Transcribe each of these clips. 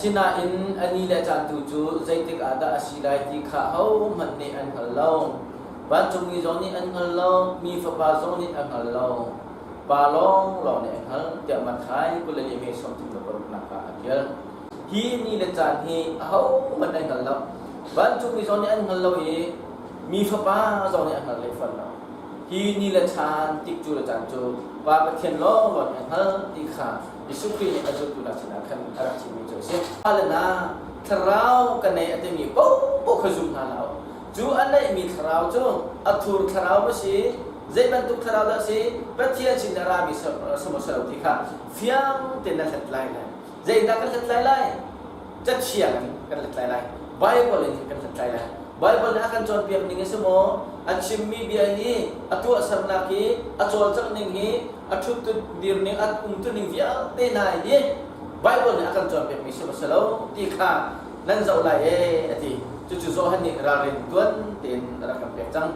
Asinain a ni le caan tu cu zeitik ah dah a si lai ti kha ahohmanh nih an hngal lo. Vancungmi zong nih an hngal lo, mi Fapa zong nih a hngal lo. Pa lawnglawng nih a hngalh tiah Matthai 24 me 36 ah a ṭial. Hi ni le caan hi ahohmanh an hngal lo. Vancungmi zong nih an hngal lo i mi Fapa zong nih a hngal hlei fawn lo. Hi ni le caan, tikcu le caan cu Pa Pathian lawnglawng nih a hngalh ti kha Jesuh Khrih nih a zultu hna sinah khan a rak chimmi cu a si. Le na thlarau ka nei a timi paohpaoh kha zum hna hlah u. Cu a neihmi thlarau cu a thur thlarau a si, zei bantuk thlarau dah a si, Pathian sin a rami sihmanhsehlaw ti kha fiang tein na hlat lai lai. Zeidah kan hlat lai lai? Cathiang in kan hlat lai lai. Bible in kan hlat lai lai. Bible nih a kan cawnpiak ning a si maw? A chimmi bia hi, a tuahsernak hi, a cawlcangh ning hi, a ṭhut dir ning, a umtu ning vialte hna hi Bible nih a kan cawnpiakmi si maw si lo ti kha nan zoh lai ee a ti. Cucu Johan nih ralrin tuan tein a rak kan pek cang.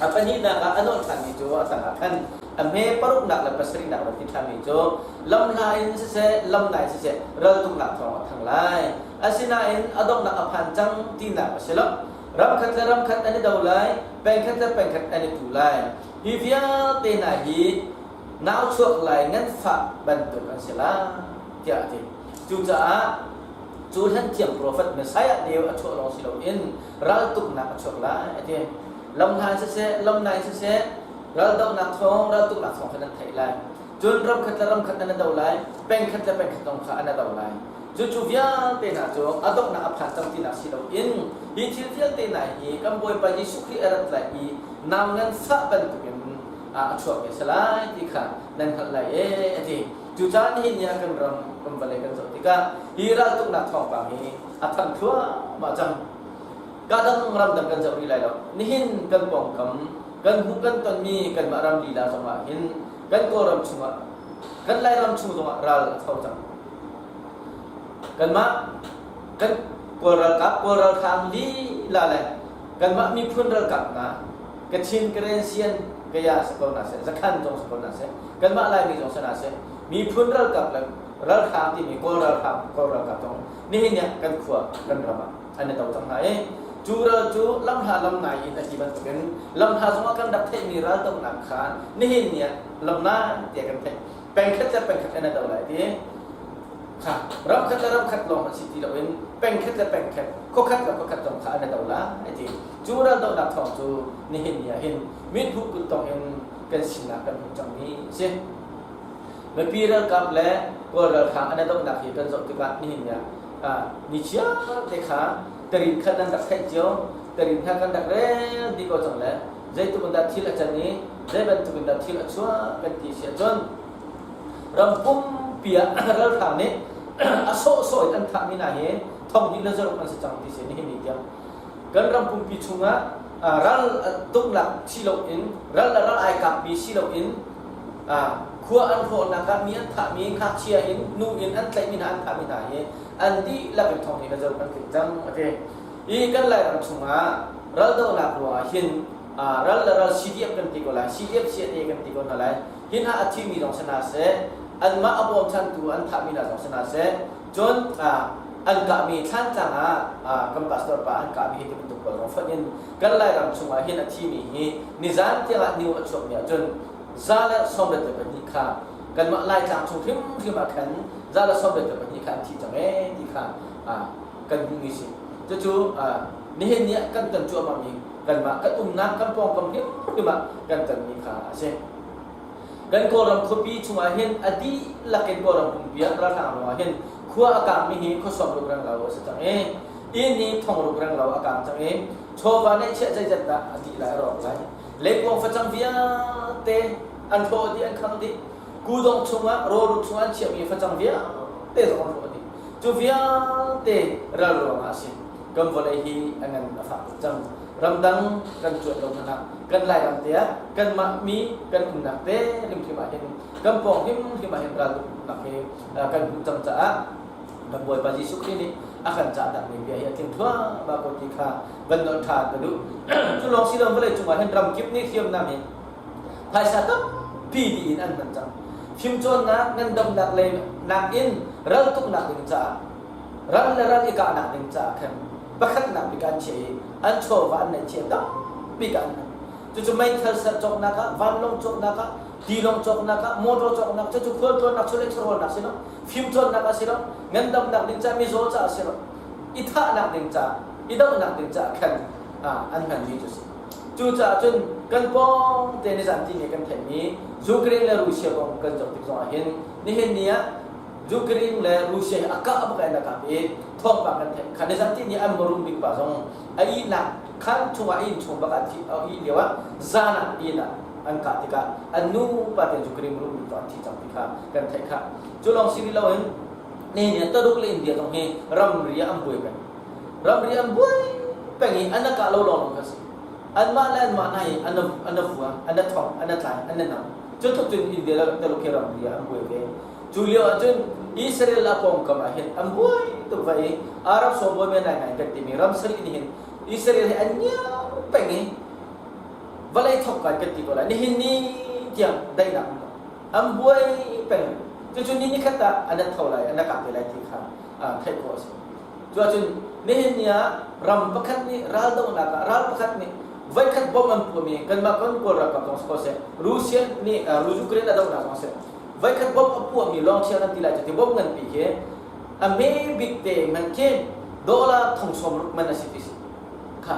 A pahnihnak ah a nolh ṭhanmi cu a tangah khan a hme paruknak le pasarihnak rak ti ṭhanmi cu lamhla in siseh, lamnai siseh raltuknak thawng a thang lai. Asinain a donghnak a phan cang tinak a si lo. Ramkhat le ramkhat an i do lai, pengkhat le pengkhat an i tu lai. Hi vialte hna hi nau chuak lai nganfah bantuk an si lai tiah a ti. Cucaah cu hlanthiam profet Messiah deu a chuah lawng si loin raltuknak a chuak lai a ti. Lamhla in siseh, lamnai in siseh, raldohnak thawng, raltuknak thawng kha nan theih lai. Cun ramkhat le ramkhat nan i do lai, pengkhat le pengkhat zong kha an i do lai. Cucu vialte hna cu a donghnak a phan cang tinak si loin hi thil vialte hna hi kan Bawipa Jesuh Khrih a rat lai i nau ngan fah bantukin a chuak ve si lai ti kha nan hngalh lai ee a ti. Cucaah nihin ni ah kan ram kan vawlei kan zoh tikah hi raltuknak thawngpang hi a thang thluahmah cang. Ka dang ramdang kan zoh rih lai lo. Nihin kan pawngkam kan hmuh kan tonmi kanmah ram lila zongah hin kan Kawlram chungah kan Lairam chung zongah ral a tho cang. Kanmah kan Kawl ralkap Kawl ralhrang lila le kanmah miphun ralkap hna Kachin Karen Sian Kaya si ko hna seh Zakhan zong si ko hna seh kanmah Laimi zong si hna seh miphun ralkap le ralhrang timi Kawl ralhrang Kawl ralkap zong nihin ah kan khua kan ram ah an i do cang hna i cu ral cu lamhla lamnai in a ti bantukin lamhla zongah kan rak theihmi raldohnak kha nihin ni ah lamnai tiah kan theih pengkhat le pengkhat an i do lai ti kha ramkhat le ramkhat lawng an si ti loin pengkhat le pengkhat khuakhat le khuakhat zong kha an i do lai ti cu raldohnak thawng cu nihin ni ah hin mithmuh kuttong in kan sinak kan hmuh cangmi a si mipi ralkap le kawl ralhrang an i dohnak hi kan zoh tikah nihin ni ah ni chiar te kha tarin khat nan rak theih cio tarin kha kan rak rel dih ko cang le zeitluk in dah thil a can i zei bantuk in dah thil a chuah kan ti si ahcun ram pumpi ah ralhrang nih a sawhsawh in an thahmi hna hi thong hnih le zaruk an si cang ti si nihin ni tiang kan ram pumpi chungah ral tuknak si loin ral le ral ai kapmi si loin khua an hrawhnak ah mi an thahmi ngakchia in nu in an tlaihmi hna an thahmi hna hi an dihlak in thong hnih le zaruk an tling cang a ti i kan Lairam chungah raldohnak ruangah hin ral le ral CDF kan ti ko lai CDF CNA kan ti ko hna lai hi hna a thimi zong si hna seh anmah a bawmchantu an thahmi hna zong si hna seh cun an kahmi Thlantlang ah kan pastor pa an kahmi hi ti bantuk pawl zong fonh in kan Lairam chungah hin a thimi hi nizan tiangah new a chuakmi ahcun 122 kha kanmah Laitlang chung hrimhrim ah khan 122 kha an thi cang ee ti kha kan hmuhmi si. Cucu nihin ni ah kan ton cuahmahmi kanmah kan umnak kan pawngkam hrimhrim ah kan tonmi kha a si. Kan Kawlram khuapi chungah hin a dihlak in Kawlram pumpi ah ralhrang ruangah hin khua a kangmi hi khua ruk reng lo a si cang i inn hi thong ruk reng lo a kang cang i chawva neihchiah zeizat dah a dih lai a rawk lai. Leikuang facang vialte an hrawh dih an khang dih. Kudawng chungah rawlruk chungah an chiahmi facang vialte zong an hrawh dih. Cu vialte ral ruangah a si. Kan vawlei hi a ngan a fak tuk cang. Ramdang kan cuanh lo hmanh ah kan Lairam te ah kanmah mi kan umnak te hrimhrim ah hin kan pawng hrimhrim ah hin raltuknak hi kan hmuh cang caah kan Bawipa Jesuh Khrih nih a kan cahtakmi bia hi a tling thluahmah ko ti kha van nolh ṭhan ka duh. Cu lawng si lo vawlei cungah hin ramkip nih hriamnam hi phaisa tampi dih in an hman cang. Fimcawnnak, ngandamnak lei nakin raltuknak ding caah. Ral le ral i kahnak ding caah khan pakhatnak bik an chiah i an chawva an neihchiah tampi an hman. Cucu meithal ser cawknak ah, vanlawng cawknak ah, tilawng cawknak ah, motor cawknak, cucu khualtlawnnak, chawleh chawhrawlnak si lo, fimcawnnak ah si lo, ngandamnak ding caah, mizaw caah si lo, i thahnak ding caah, i dohnak ding caah khan an hmanmi cu si. Cucaah cun kan pawng te nizan ti nih kan theihmi Ukraine le Russia kong kan zoh tik zongah hin nihin ni ah Ukraine le Russia hi a kah bak in a kap i thawngpang kan theih. Kha nizan ti ni an marum bik pa zong a ihnak khan chungah a inn chung bak ah a ih lio ah zan ah inn ah an kah tikah an nu pa ten Ukraine marum bik an thi cang ti kha kan theih kha. Cu lawng si rih loin nihin ni ah Tuluk le India zong hi ramri ah an buai peng. Ramri an buai peng i an kah lo lawng kha si. Anmah le anmah hna hi an an vua, an thong, an tlai, an nam. Cu tluk cun India le Tuluk hi ramri ah an buai ve. Cu lio ahcun Israel a pawngkam ah hin an buai tuk va i Arab sawmbawi men ngai ngai kan timi ram sarih nih hin Israel hi an ngiar peng i vawlei thok kan kan ti ko lai. Nihin ni tiang daihnak um lo. An buai peng. Cucu ni nikhat ah an tho lai, an kap te lai ti kha theih khawh a si. Cuahcun nihin ni ah ram pakhat nih raldohnak ah ral pakhat nih voikhat bom an puahmi kanmah kan Kawl ralkap zong si ko seh, Russia nih Ukraine a dohnak zong seh, voikhat bom a puahmi lawng thiang an ti lai cu ti bom nganpi khi a hme bik te hmanh khi dollar thong sawm ruk man a si ti si. Kha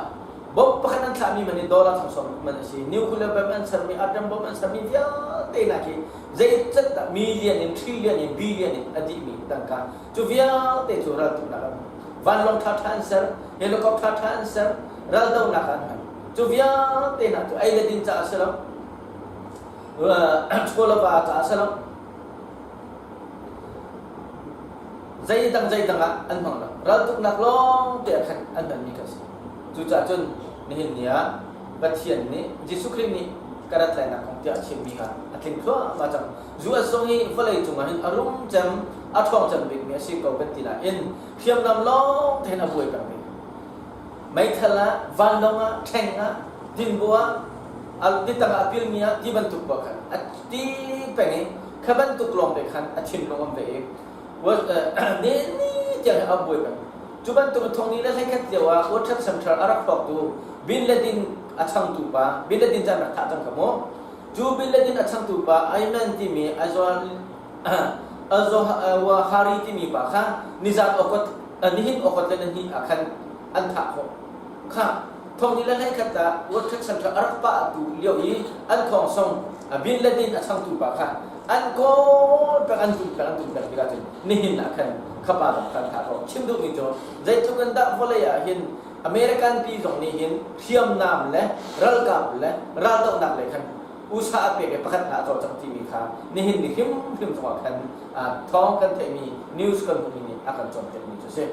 bom pakhat an thlahmi man hi dollar thong sawm ruk man a si. Nuclear bomb an sermi, atom bomb an sermi vialte hna khi zeicat dah million in trillion in billion in a dihmi tangka Cu vialte cu raltuknak an hman. Vanlawng ṭhaṭha an ser, helicopter ṭha an ser, raldohnak an hman. Cu vialte hna cu ei le din caah a si lo, chaw le va caah a si lo, zeidang zeidang ah an hmang lo. Raltuknak lawng te ah khan an hmanmi kha a si. Cucaah cun nihin ni ah Pathian nih Jesuh Khrih nih ka rat lainak kong tiah a chimmi kha a tling thluahmah cang. US zong hi vawlei cung ah hin a rum cem, a ṭhawng cem bikmi a si ko kan ti nain hriamnam lawng te hin a buai peng ve. Meithal ah, vanlawng ah, ṭheng ah, tinbu ah, titang ah a pilmi ah ti bantuk ko khan a ti peng i kha bantuk lawng te khan a thinlung am ve i ni ni tiang hi a buai peng. Cu bantuk thong ni le hleikhat lio ah World Trade Center a rak hrawktu Bin Laden a changtu pa Bin Laden cu an rak thah cang kha mu. Cu Bin Laden a changtu pa Ayman timi Al-Zawahiri timi pa kha nizan okot nihin okot le nihnih ah khan an thah khawh. Kha thong ni le hleikhat ah World Trade Center a rak pah tu lio i an thawng song Bin Laden a changtu pa kha an kawl peng an tum peng an tum peng tikah cun nihin ah khan kha pa zong kha an thah khawh. Chim duhmi cu zeitluk in dah vawlei ah hin American pi zong nih hin hriamnam le ralkap le raldohnak lei khan USA a pek i pakhat hna a cawlcangh timi kha nihin ni hrimhrim zongah khan thawng kan theihmi news kan hmuhmi nih a kan cawnpiakmi cu a si.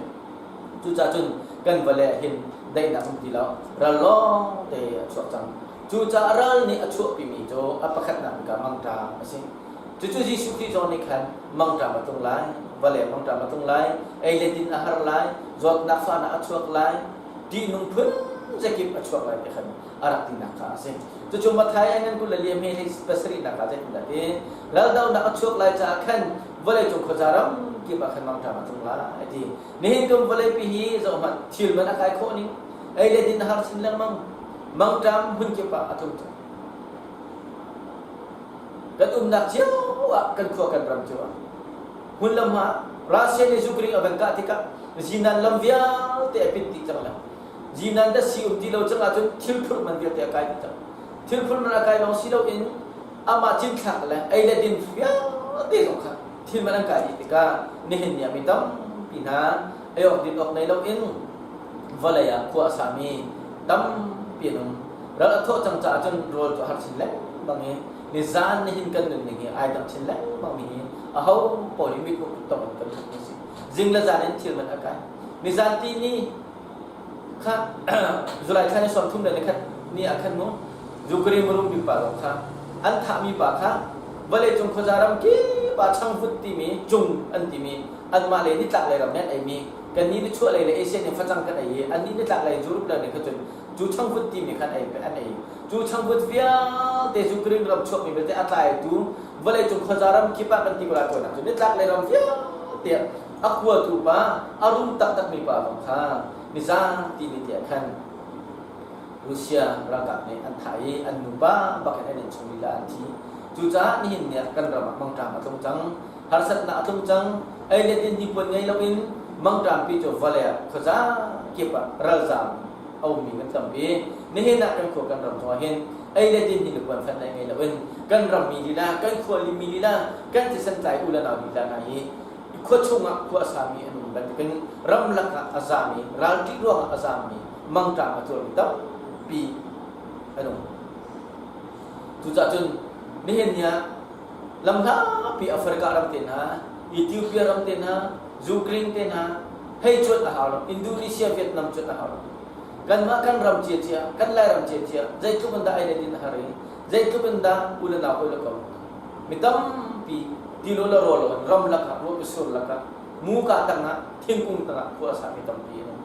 Cucaah cun kan vawlei ah hin daihnak um ti lo ral lawng te a chuak cang. Cucaah ral nih a chuahpimi cu a pakhatnak bik ah mangṭam a si. Cucu Jesuh Khrih zong nih khan mangṭam a tlung lai, vawlei mangṭam a tlung lai, ei le din a har lai, zawtnak fahnak a chuak lai, ṭihnung phun zakip a chuak lai ti khan a rak tinak kha a si. Cucu Matthai a ngan 20 le hme hlei pasarihnak ah zeitindah ti raldohnak a chuak lai caah khan vawleicung khuaza ram kip ah khan mangṭam a tlung lai a ti. Nihin kum vawleipi hi zoh hmanh thil man a kai khawh ning, ei le din a har chin lengmang, mangṭam hmun kip ah a tlung cang. Kan umnak cio ah kan khua kan ram cio ah hmun lam ah Russia nih Ukraine a van kah tikah zinan lam vialte a pit dih cang lai. Zinan dah si um ti lo cang ahcun thil phurh man vialte a kai dih cang. Thil phurh man a kai lawng si loin amah cinthlak le ei le din vialte zong kha thil man an kai dih tikah nihin ni ah mi tampi hna ei awk din awk nei loin vawlei ah khua a sami tampi an um. Ral a thawh cang caah cun rawl cu a har chin lengmang i nizan nihin kan nunning hi ai dang chin lengmang mi hi aho paoh nih mithmuh kutdong in kan hmuh a si. Zing le zan in thil man a kai. Nizan ti ni kha July thla ni 30 le nikhat ni ah khan mu Ukraine marum bik pa zong kha an thahmi pa kha vawleicung khuaza ram kip ah changvut timi cung an timi anmah lei nitlak lei ram nih an eimi kannih nichuah lei le Asia nih facang kan ei i annih nitlak lei Europe lei nih kha cun cu changvut timi khan ei an ei. Cu changvut vialte Ukraine ram chuakmi vialte a tlaitu vawleicung khuaza ram kip ah kan ti ko lai tawinak cu nitlak lei ram vialte ah. A kuatu pa, a rum taktakmi pa zong kha mizapi nih tiah khan Russia ralkap nih an thah i an nupa bak in an innchung lila an thi. Cucaah nihin ni ah kan ram ah mangṭam a tlung cang. Harsatnak a tlung cang. Ei le din hnipuan ngei loin mangṭampi cu vawlei ah khuaza kip ah ralzaam a ummi kan tampi. Nihin ah kan khua kan ram zongah hin ei le din hnipuan fat nei ngei loin kan rammi lila, kan khualimi lila, kan thisen tlai u le nau lila hna hi khua chungah khua a sami an um bantukin ramlak ah a zami, ralṭih ruangah a zammi mangṭam a tuarmi tampi an um. Cucaah cun nihin ni ah lamhlapi Africa ram te hna, Ethiopia ram te hna, Ukraine te hna hei cuanh a hau lo, Indonesia, Vietnam cuanh a hau lo. Kanmah kan ram ciacia, kan Lairam ciacia zeitluk in dah ei le din a har i zeitluk in dah u le nau hawi le kom mi tampi tilo le rawl in ramlak ah ruah sur lakah muka tangah thingkung tangah khua a sami tampi an um.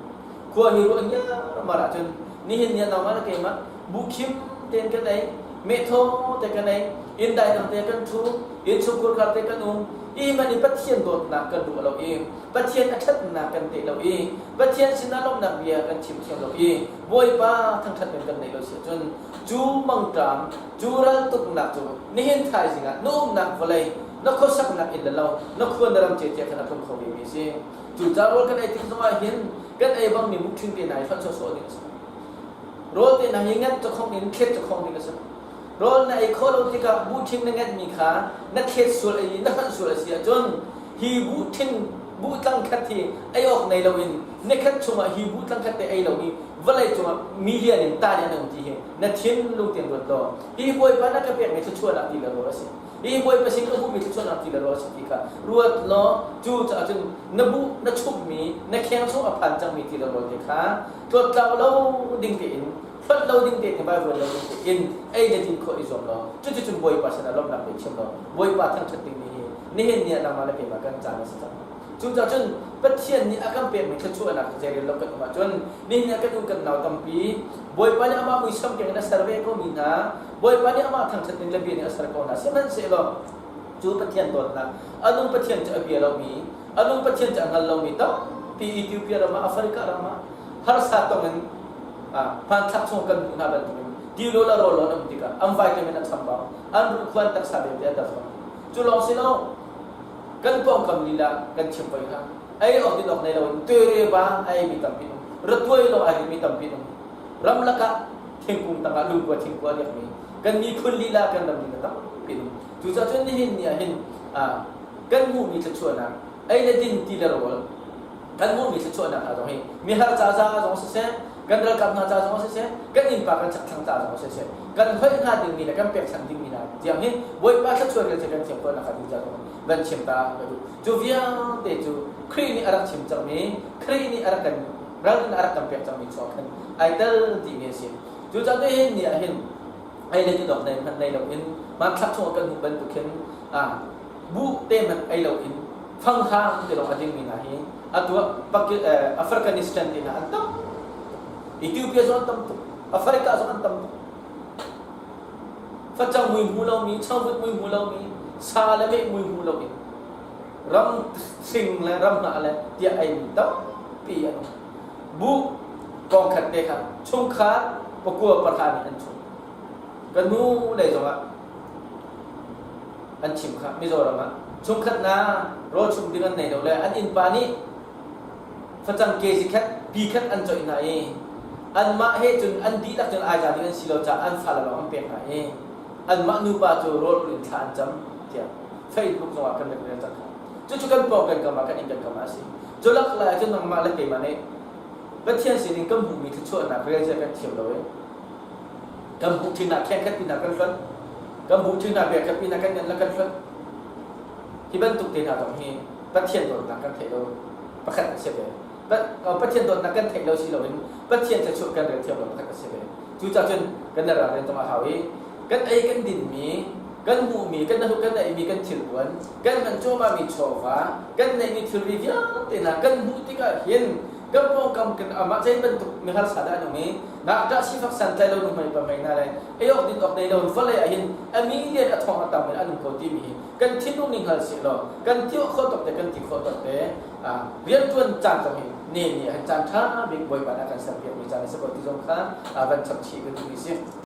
Khua hi ruah ngiarmar ahcun nihin ni ah nangmah le keimah bukhim tein kan ei, mehthaw te kan ei, inn daidang te kan ṭhu, innchungkhur khar te kan um, i man i Pathian dawtnak kan ruah lo i Pathian a ṭhatnak kan teh lo i Pathian sinah lawmhnak bia kan chim thiam lo i Bawipa thangṭhat men kan neih lo si ahcun cu mangṭam cu raltuknak cu nihin thaizing ah na umnak vawlei na khuasaknak inn le lo na khua na ram cia khan a tlung kho ve mi a si. Cucaah rawl kan ei tik zongah hin kan ei bangmi mukṭhing te hna hi hlonh sawhsawh ding a si. Rawl te hna hi ngenh cakhong in thlet cakhong ding a si. Rawl na ei khawh lo tikah buhṭhing na ngenhmi kha na thlet sual i na hlonh sual a si ahcun hi buhṭhing buhtlang khat hi ei awk nei loin nikhat chungah hi buhtlang khat te ei lo hi vawlei cungah million in ta nih an um ti hi na thinlung tein ruat law hi Bawipa na ka pekmi thluachuahnak ti le rawl a si. Hi Bawipa sin ka hmuhmi thluachuahnak ti le rawl a si ti kha ruat law cu caah cun na buh na chumhmi na kheng chung a phan cangmi ti le rawl te kha tlawttlau lo ding tein hlonh lo ding tein vaivuan lo ding tein ei le din khawh i zuam law cuticun Bawipa sinah lawmhnak pe thiam law Bawipa thangṭhat dingmi hi nihin ni ah nangmah le keimah kan caan a si cang. Cucaah cun Pathian nih a kan pekmi thluachuahnak cu zeirel lo kan um ahcun nihin ah kan u kan nau tampi Bawipa nih amah muisam keng in a ser ve komi hna Bawipa nih amah thangṭhat ning le bia nih a ser ko hna sihmanhsehlaw cu Pathian dawtnak a nung Pathian cu a bia lomi a nung Pathian cu a hngal lomi tampi Ethiopia ram ah Africa ram ah harsa tong in hmanthlak chung kan hmuh hna bantukin tilo le rawl an um tikah an vitamin a chambau an ruhkhuan taksa vialte a dam cu lawng si lo Kan pawngkam lila kan chim poi kha ei awk din awk nei loin tuire ba a eimi tampi um ratuai lawng ai rimi tampi um ramlak ah thingkung tangah lungkua thingkua riakmi kan miphun lila kan ram lila tampi um cucaah cun nihin ni ah hin kan hmuhmi thluachuahnak ei le din ti le rawl kan hmuhmi thluachuahnak hna zong hi mihar ca za zong siseh kan ralkap hna ca zong siseh kan innpa kan chakthlang ca zong siseh kan hoih hnga dingmi le kan pekchanh dingmi hna tiang hi Bawipa thluachuah rian cu kan thiam khawh nakhnga ding ca zong van chim ta ka duh cu vialte cu Khrih nih a rak chim cangmi Khrih nih a rak kan ralrin a rak kan pek cangmi chuah khan ai tel timi a si cu ca te hin ni ah hin ei le din awk nei hmanh nei loin hmanthlak chungah kan hmuh bantuk khin buh te hmanh ei loin fanghang te lawng a dingmi hna hi atu ah Afghanistan te hna an tam Ethiopia zong an tam tuk Africa zong an tam tuk facang mui hmu lomi changvut mui hmu lomi sa le meh mui hmu loin ram hring le ram hnah le tiah ei mi tampi an um bu kong khat te kha chungkhar pakua pahra nih an chung ka nu lei zongah an chim kha Mizoram ah chungkhat na rawl chum ding an nei lo le an innpa nih facang kg khat pi khat an coih hna i anmah he cun an dihlak cun ai za ding an si lo caah an fale lawng an pek hna i anmah nupa cu rawl in thla an cam tiah Facebook zongah kan rak rel cang kha cucu kan pawng kan kam ah kan inn kan kam ah a si cu lak lai ahcun nangmah le keimah nih Pathian sinin kan hmuhmi thluachuahnak rel zia kan thiam lo i kan buh ṭhinak khengkhat pinak kan hlonh kan buh ṭhinak biakhat pinak kan ngan le kan hlonh hi bantuk te hna zong hi Pathian dawtnak kan theih lo pakhat a si ve Pathian dawtnak kan theih lo si loin Pathian thluachuah kan rel thiam lo pakhat a si ve cucaah cun kan ral rian tong a hau i kan ei kan dinmi Kan hmuhmi, kan kan neihmi kan thilpuan, kan hman cuahmahmi chawva, kan neihmi thilri vialte hna kan hmuh tikah hin kan pawngkam kan amah zei bantuk miharsa dah an um i ngakṭah sifak santlai lo nuhmei pamei hna le ei awk din awk nei lo vawlei ah hin a million a thong a tam in an um ko timi hi kan thinlung nih hngal seh law kan ti khawh tawk te kan ti khawh tawk te rianṭuan caan zong hi ne nih han caan ṭha bik Bawipa nih a kan serpiakmi caan a si ko ti zong kha van chap chih ka duhmi si.